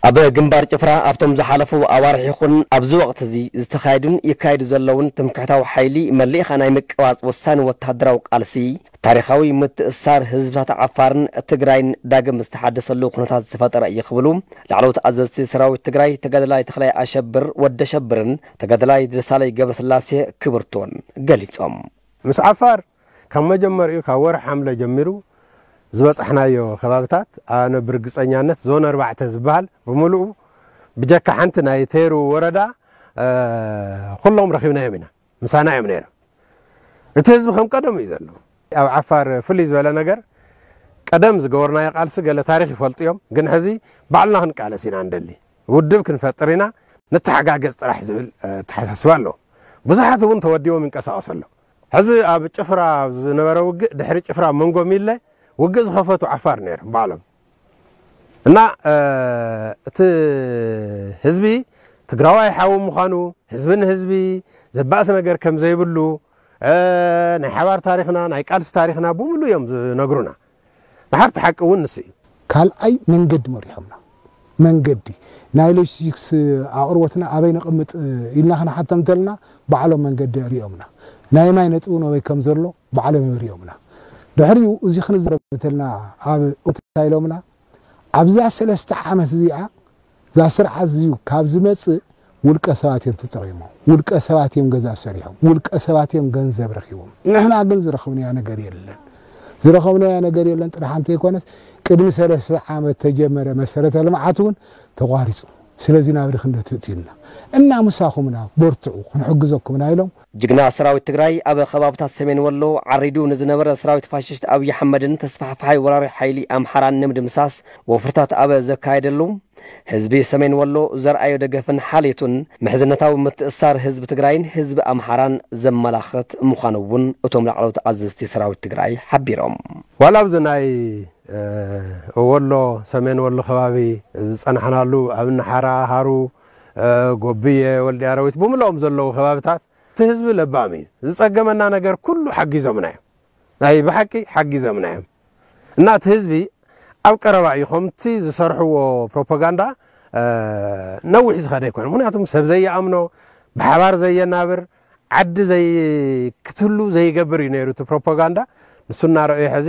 ኣብ ግንባር ጭፍራ ኣብቶም ዝሓለፉ ኣዋርሕ ይኹን ኣብዚ ወቕቲ እዚ ዝተኻየዱን ይካየዱ ዘለውን ትምክሕታዊ ሓይሊ መሊእኻ ናይ ምቅባጽ ወሳኒ ወተሃደራዊ ቃልሲ፣ ታሪኻዊ ምትእስሳር ህዝብታት ዓፋርን ትግራይን ዳግም ዝተሓደሰሉ ኩነታት ዝፈጠረ እዩ ክብሉ ላዕለዎት ኣዘዝቲ ሰራዊት ትግራይ ተጋደላይ ተኽላይ ኣሸብር ወደ ሸብርን ተጋደላይ ደሳለይ ገብረስላሴ ክብርቶን ገሊጾም። ምስ ዓፋር ካብ መጀመሪኡ ካብ ወርሒ ሓምለ ጀሚሩ ዝበጻሕናዮ ከባብታት ኣነ ብርግጸኛነት ዞን ኣርባዕተ ዝበሃል ብምሉኡ ብጀካ ሓንቲ ናይ ቴሩ ወረዳ ኩሎም ረኺብናዮም ኢና። ምሳና እዮም ነይሮም። እቲ ህዝቢ ከም ቀደሙ እዩ ዘሎ። ኣብ ዓፋር ፍልይ ዝበለ ነገር ቀደም ዝገበርናዮ ቃልሲ ገለ ታሪኽ ይፈልጡ እዮም፣ ግን ሕዚ ባዕልና ክንቃለስ ኢና እንደሊ። ውድብ ክንፈጥር ኢና፣ ንተሓጋገዝ ጥራሕ ዝብል ኣተሓሳስባ ኣለዎ። ብዙሓት እውን ተወዲቦም ይንቀሳቐሱ ኣለዉ። ሕዚ ኣብ ጭፍራ ዝነበረ ውግእ ድሕሪ ጭፍራ መንጎ ሚለ ውግእ ዝኸፈቱ ዓፋር ነይሮም ባዕሎም። እና እቲ ህዝቢ ትግራዋይ ሓው ምዃኑ፣ ህዝቢ ንህዝቢ ዘባእስ ነገር ከም ዘይብሉ፣ ናይ ሓባር ታሪኽና ናይ ቃልሲ ታሪኽና ብምሉ እዮም ዝነግሩና። ንሓርቲ ሓቂ እውን ንሱ እዩ። ካልኣይ መንገዲ መሪሖምና። መንገዲ ናይ ሎጂስቲክስ ኣቕርቦትና ኣበይ ነቐምጥ ኢልና ክንሓቶም እንተልና ባዕሎም መንገዲ ሪኦምና። ናይ ማይ ነጥቢ ነበይ ከም ዘሎ ባዕሎም እዮም ሪኦምና። ድሕሪኡ እዚ ክንዝረብ እንተልና ኣብ እንታይ ኢሎምና ኣብዛ ሰለስተ ዓመት እዚኣ እዛ ስርዓት እዚዩ ካብ ዝመጽእ ውልቀ ሰባት እዮም ተጠቒሞም፣ ውልቀ ሰባት እዮም ገዛ ሰሪሖም፣ ውልቀ ሰባት እዮም ገንዘብ ረኺቦም። ንሕና ግን ዝረኸብናዮ ነገር የለን። ዝረኸብናዮ ነገር የለን ጥራሕ እንተይኮነስ ቅድሚ ሰለስተ ዓመት ተጀመረ መሰረተ ልምዓት እውን ተቋሪፁ። ስለዚ ናብ ድኽነት እትዩና እና ምሳኹምና በርትዑ ክንሕግዘኩምና ኢሎም። ጅግና ሰራዊት ትግራይ ኣብ ከባብታት ሰሜን ወሎ ዓሪዱ ንዝነበረ ሰራዊት ፋሽስት ኣብይ ኣሕመድን ተስፋሕፋሓይ ወራሪ ሓይሊ ኣምሓራን ንምድምሳስ ወፍርታት ኣብ ዘካየደሉ ህዝቢ ሰሜን ወሎ ዘርኣዮ ደገፍን ሓልየቱን ምሕዝነታዊ ምትእሳር ህዝቢ ትግራይን ህዝቢ ኣምሓራን ዘመላኽት ምዃኑ እውን እቶም ላዕለዎት ኣዘዝቲ ሰራዊት ትግራይ ሓቢሮም። ዋላ ኣብዚ ናይ ወሎ ሰሜን ወሎ ከባቢ ዝፀናሕናሉ ኣብ እኒ ሓራ ሃሩ፣ ጎብየ፣ ወልዲያ ረዊት ብምልኦም ዘለዉ ከባብታት እቲ ህዝቢ ለባም እዩ። ዝፀገመና ነገር ኩሉ ሓጊዞምና እዮም። ናይ ብሓቂ ሓጊዞምና እዮም። እና እቲ ህዝቢ ኣብ ቀረባ እዩ ከምቲ ዝሰርሕዎ ፕሮፓጋንዳ ነዊሕ ዝኸደ ኣይኮነ። ምክንያቱም ሰብ ዘየኣምኖ፣ ብሓባር ዘየናብር፣ ዓዲ ዘይክትህሉ ዘይገብር እዩ ነይሩ እቲ ፕሮፓጋንዳ። ንሱ እናረእዩ ሕዚ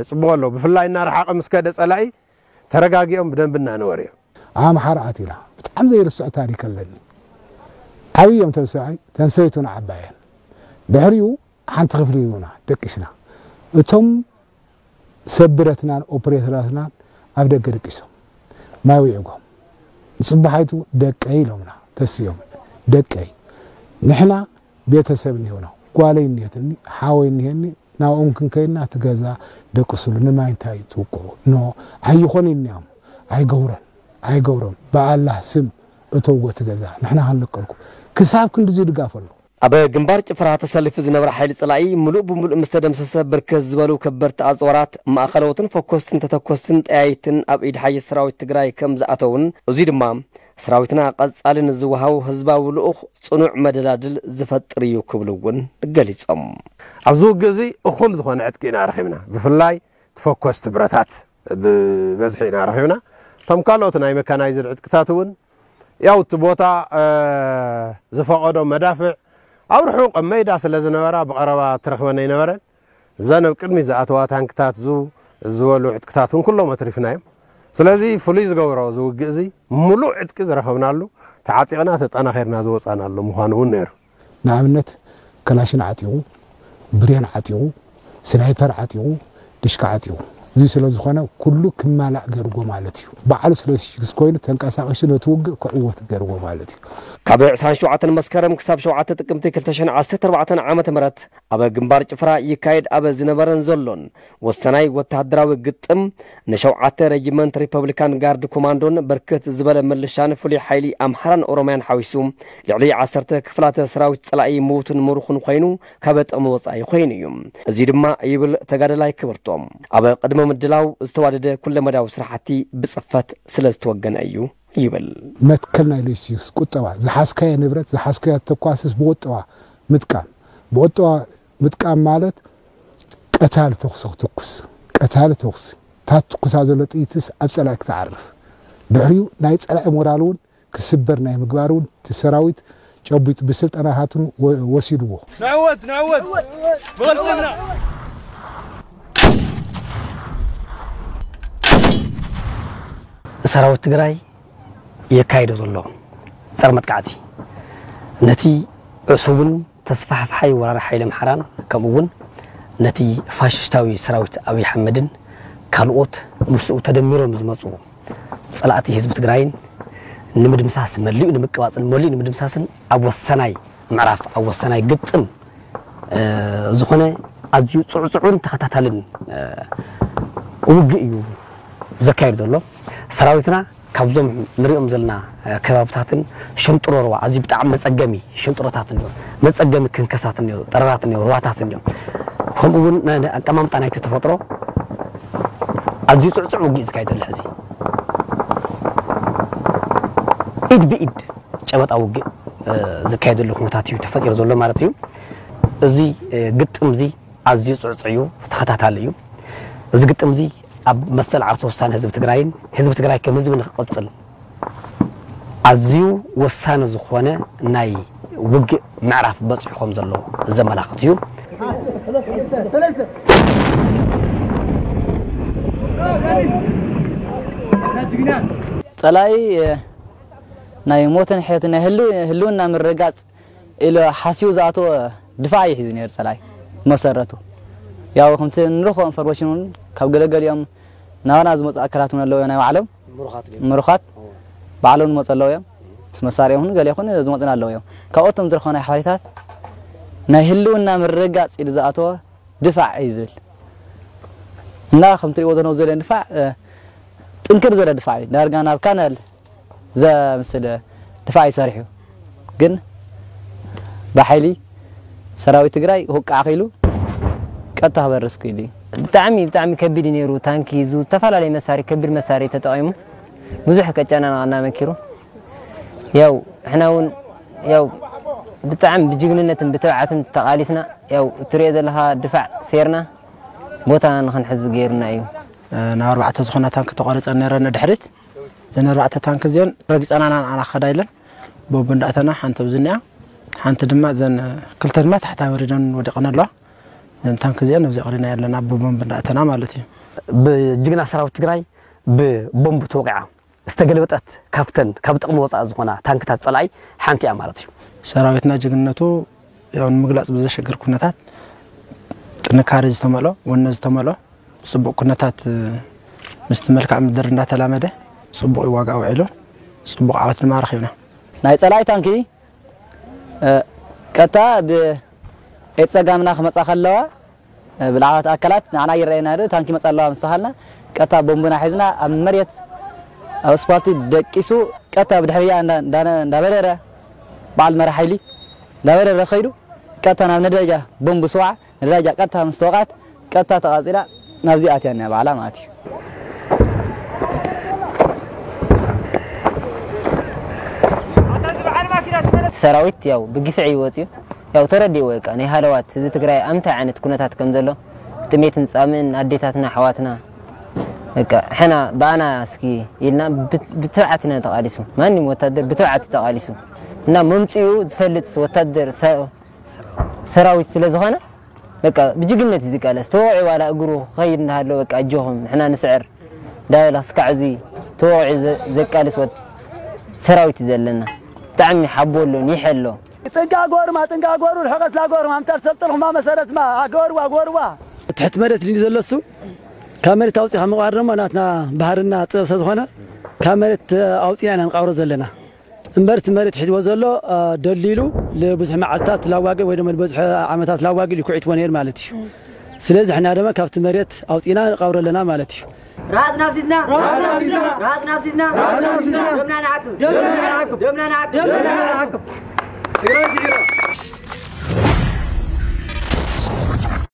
ፅቡቕ ኣሎ። ብፍላይ እናረሓቐ ምስ ከደ ፀላኢ ተረጋጊኦም ብደንቢ እናነበሩ እዮም። ኣምሓራ ኣቲላ ብጣዕሚ ዘይርስዖ ታሪክ ኣለኒ። ዓብዮም ተብሰብኣይ ተንሰበይቱን ዓባየን ድሕሪኡ ሓንቲ ክፍሊ ሂቡና ደቂስና። እቶም ሰብ ብረትናን ኦፕሬተራትናን ኣብ ደገ ደቂሶም ማይ ውዒጎም። ንፅባሓይቱ ደቀይ ኢሎምና ተስዮም። ደቀይ ንሕና ቤተሰብ እኒሆና ጓለይ እኒሄትኒ ሓወይ እኒሄኒ ናብኦም ክንከይድና እቲ ገዛ ደቅስሉ ንማይ እንታይ ትውቅዑ ኖ ኣይኾን እኒያም ኣይገብሮን ኣይገብሮን ብኣላህ ስም እተውጎ እቲ ገዛ ንሕና ክንለቀልኩም ክሳብ ክንድዚ ድጋፍ ኣሎ። ኣብ ግንባር ጭፍራ ተሰሊፉ ዝነበረ ሓይሊ ጸላኢ ምሉእ ብምሉእ ምስ ተደምሰሰ፣ ብርክት ዝበሉ ከበድቲ ኣጽዋራት፣ ማእኸለዎትን ፈኮስትን ተተኮስትን ጠያይትን ኣብ ኢድ ሓይሽ ሰራዊት ትግራይ ከም ዝኣተውን፣ እዙይ ድማ ሰራዊትና ቀጻሊ ንዝወሃቡ ህዝባዊ ልኡኽ ጽኑዕ መደላድል ዝፈጥር እዩ ክብሉ እውን ገሊጾም። ኣብዚ ውግእ እዚ እኹል ዝኾነ ዕጥቂ ኢና ረኺብና። ብፍላይ ተፈኮስቲ ብረታት ብበዝሒ ኢና ረኺብና። እቶም ካልኦት ናይ መካናይዝድ ዕጥቅታት እውን ያው እቲ ቦታ ዝፈቐዶ መዳፍዕ ኣብ ርሑቕ ኣብ መይዳ ስለ ዝነበራ ብቐረባ ትረኽበን ኣይነበረን። እዘን ኣብ ቅድሚት ዝኣተዋ ታንክታት ዙ ዝበሉ ዕጥቅታት እውን ኩሎም ኣትሪፍናዮም። ስለዚ ፍሉይ ዝገብሮ እዚ ውግእ እዚ ምሉእ ዕጥቂ ዝረኸብናሉ ተዓጢቕና ተጠናኺርና ዝወፃናሉ ምዃኑ እውን ነይሩ። ንኣብነት ከላሽን ዓጢቑ፣ ብሬን ዓጢቑ፣ ስናይፐር ዓጢቑ፣ ድሽካ ዓጢቑ። እዚ ስለ ዝኾነ ኩሉ ክማላእ ገርዎ ማለት እዩ። ባዕሉ ስለ ሲክስ ኮይኑ ተንቀሳቒሱ ነቲ ውግእ ክዕወት ገርዎ ማለት እዩ። ካብ ዕስራን ሸውዓተን መስከረም ክሳብ ሸውዓተ ጥቅምቲ ክልተ ሽሕን ዓሰርተ ኣርባዕተን ዓመተ ምህረት ኣብ ግንባር ጭፍራ ይካየድ ኣብ ዝነበረን ዘሎን ወሳናይ ወተሃደራዊ ግጥም ንሸውዓተ ሬጂመንት ሪፐብሊካን ጋርድ ኮማንዶን ብርክት ዝበለ ምልሻን ፍሉይ ሓይሊ ኣምሓራን ኦሮምያን ሓዊሱ ልዕሊ ዓሰርተ ክፍላተ ሰራዊት ጸላኢ ምዉትን ምሩኹን ኮይኑ ካብ ጥቕሚ ወጻኢ ኮይኑ እዩ። እዚ ድማ ይብል ተጋደላይ ክብርቶም ኣብ ቅድመ ምድላው ዝተዋደደ ኩለመዳዊ ስራሕቲ ብጽፈት ስለ ዝተወገነ እዩ ይብል። መትከል ናይ ሎጂስቲክስ ቁጠባ ዝሓዝካዮ ንብረት ዝሓዝካዮ ተኳስስ ብቁጠባ ምጥቃም ብቁጠባ ምጥቃም ማለት ቀታሊ ተኹሲ ክትኩስ ቀታሊ ተኹሲ እታ ትኩሳ ዘሎ ጥይትስ ኣብ ጸላኢ ክትዓርፍ ድሕሪኡ ናይ ጸላኢ ሞራል እውን ክስበር ናይ ምግባር እውን እቲ ሰራዊት ጨቢጡ ብስልጠናታትን ወ- ወሲድዎ። ንዕወት ንዕወት ብቕልፅና ሰራዊት ትግራይ የካይዶ ዘሎ ጸረ መጥቃዕቲ ነቲ ዕሱብን ተስፋሕፋሓይ ወራሪ ሓይሊ ኣምሓራን ከምኡ እውን ነቲ ፋሽስታዊ ሰራዊት ኣብይ ኣሕመድን ካልኦት ምስኡ ተደሚሮም ዝመፁ ፀላእቲ ህዝቢ ትግራይን ንምድምሳስ መሊኡ ንምቅባፅን መሊኡ ንምድምሳስን ኣብ ወሳናይ ምዕራፍ ኣብ ወሳናይ ግጥም ዝኾነ ኣዝዩ ፅዕፅዑን ተኸታታልን ውግእ እዩ ዘካየድ ዘሎ ሰራዊትና። ካብዞም ንሪኦም ዘለና ከባብታትን ሸንጥሮ ሩባ ኣዝዩ ብጣዕሚ መፀገሚ ሸንጥሮታት እኒኦ፣ መፀገሚ ክንከሳት እኒኦ፣ ጠረራት እኒኦ፣ ሩባታት እኒኦ። ከምኡ እውን ኣቀማምጣ ናይቲ ተፈጥሮ ኣዝዩ ፅዕፅዕ ውግእ ዝካየድ ዘሎ ሕዚ ኢድ ብኢድ ጨበጣ ውግእ ዝካየደሉ ኩነታት እዩ ተፈጢሩ ዘሎ ማለት እዩ። እዚ ግጥም እዚ ኣዝዩ ፅዕፅዕ እዩ፣ ተኸታታሊ እዩ። እዚ ግጥም እዚ ኣብ መሰል ዓርሰ ውሳነ ህዝቢ ትግራይን ህዝቢ ትግራይ ከም ህዝቢ ንክቕፅል ኣዝዩ ወሳኒ ዝኾነ ናይ ውግእ ምዕራፍ በፂሑ ከም ዘሎ ዘመላኽት እዩ። ፀላኢ ናይ ሞትን ሕየትን ናይ ህልው- ህልውና ምርግጋፅ ኢሉ ሓሲቡ ዝኣተወ ድፋዕ እዩ ሒዙ ነይሩ ፀላኢ መሰረቱ። ያው ከምቲ ንረኽቦ ኢንፎርሜሽን እውን ካብ ገለገሊኦም ናባና ዝመፁ ኣካላት እውን ኣለዉ ናይ ባዕሎም ምሩኻት ባዕሎም ዝመፁ ኣለዉ እዮም። ምስ መሳሪኦም እውን ገለ ይኹን ዝመፁና ኣለዉ እዮም። ካብኦቶም ዝረኸብናዮ ሓበሬታት ናይ ህልውና ምርግጋፅ ኢሉ ዝኣተወ ድፋዕ እዩ ዝብል እና ከም ትሪእዎ ዘለኹም ዘለን ድፋዕ ጥንክር ዝበለ ድፋዕ እዩ። ዳርጋ ናብ ካነል ዘምስል ድፋዕ እዩ ሰሪሑ። ግን ብሓይሊ ሰራዊት ትግራይ ውቃዕ ኸይሉ ቀጥታ ክበርስ ክኢሉ እዩ። ብጣዕሚ ብጣዕሚ ከቢድ እዩ ነይሩ። ታንኪ ሒዙ ዝተፈላለየ መሳርሒ ከቢድ መሳርሒ ተጠቒሙ ብዙሕ ከጨናንቐና መኪሩ። ያው ሕና እውን ያው ብጣዕሚ ብጅግንነትን ብትብዓትን ተቓሊስና ያው እትሪኦ ዘለኻ ድፋዕ ሴርና ቦታ ንኽንሕዝ ገይሩና እዩ። ናብ ኣርባዕተ ዝኾና ታንኪ ተቖሪፀን ነይረን ንድሕሪት። እዘን ኣርባዕተ ታንኪ እዚአን ረጊፀናና ንዓና ክኸዳ ኢለን ቦምብ እንዳእተና ሓንቲ ኣብዚ እኒኣ ሓንቲ ድማ እዘን ክልተ ድማ ታሕታ ወሪደን ወዲቐን ኣለዋ። እዘን ታንኪ እዚአን ኣብዚ ኣቕሪና ኣለና ብቦምብ እንዳእተና ማለት እዩ። ብጅግና ሰራዊት ትግራይ ብቦምብ ተወቂዓ ዝተገልበጠት ካብተን ካብ ጥቕሚ ወፃኢ ዝኾና ታንክታት ፀላኢ ሓንቲ እያ ማለት እዩ። ሰራዊትና ጅግንነቱ ያው ንምግላፅ ብዘሸግር ኩነታት ጥንካሬ ዝተመልኦ ወነ ዝተመልኦ ብፅቡቕ ኩነታት ምስቲ መልክዓ ምድሪ እንዳተላመደ ፅቡቕ ዋጋ ኣውዒሉ ፅቡቕ ዓወት ድማ ረኺብና። ናይ ፀላኢ ታንኪ ቀጥታ ብኤድ ፀጋምና ክመፃ ከለዋ ብልዓላት ኣካላት ንዓና ይረኣየና ዶ ታንኪ መፃ ኣለዋ ምስ ተኻልና ቀጥታ ቦምብና ሒዝና ኣብ መሬት ኣብ ኣስፓልቲ ደቂሱ ቀጥታ ብድሕርያ እንዳበረረ በዓል መራ ሓይሊ እንዳበረረ ከይዱ ቀጥታ ናብ ነዳጃ ቦምብ ስዋዕ ነዳጃ ቀጥታ ምስ ተወቃት ቀጥታ ተቓፂላ ናብዚ ኣትያ እኒኣ ባዕላ ማለት እዩ። ሰራዊት ያው ብግፍዒ እዩ ወፂኡ። ያው ተረዲእዎ በቃ ናይ ሃለዋት ህዝቢ ትግራይ ኣብ ምንታይ ዓይነት ኩነታት ከም ዘሎ ጥሜትን ፃምእን ኣዴታትና ኣሕዋትና በቃ ሕና ብኣና እስኪ ኢልና ብትብዓት ኢና ተቓሊሱ። ማንም ወታደር ብትብዓት እዩ ተቓሊሱ እና መምፅኡ ዝፈልጥ ወታደር ሰራዊት ስለ ዝኾነ በቃ ብጅግነት እዩ ዝቃለስ። ተወቒዑ ዋላ እግሩ ክኸይድ እንዳሃለወ በቃ ኣጆኹም ንሕና ንስዕር እንዳበለ ክስካዕ እዚ ተወቒዑ ዘቃልስ ወት ሰራዊት እዩ ዘለና። ብጣዕሚ ሓቦ ኣሎ ኒሕ ኣሎ። ጥንቃ ጎርማ ጥንቃ ጎሩ ርሕቀት ላጎርማ ኣምጣር ሰብጥልኹማ መሰረትማ ኣገወርዋ ጎርዋ ትሕቲ መሬት ድዩ ዘለሱ ካብ መሬት ኣውፂኻ ምቕባር ድማ ናትና ባህርና ጥበብ ስለዝኾነ ካብ መሬት ኣውፂና ኢና ንቃብሮ ዘለና። እምበር እቲ መሬት ሒዝዎ ዘሎ ደልዲሉ ንብዙሕ መዓልታት ላዋግዕ ወይ ድማ ንብዙሕ ዓመታት ላዋግዕ እዩ ኩዒትዎ ነይሩ ማለት እዩ። ስለዚ ሕና ድማ ካብቲ መሬት ኣውፂና ንቐብሮ ኣለና ማለት እዩ። ራሃፅ ናፍሲስና ራሃፅ ናፍሲስና ደምና ንዓቅብ ደምና ንዓቅብ ደምና ንዓቅብ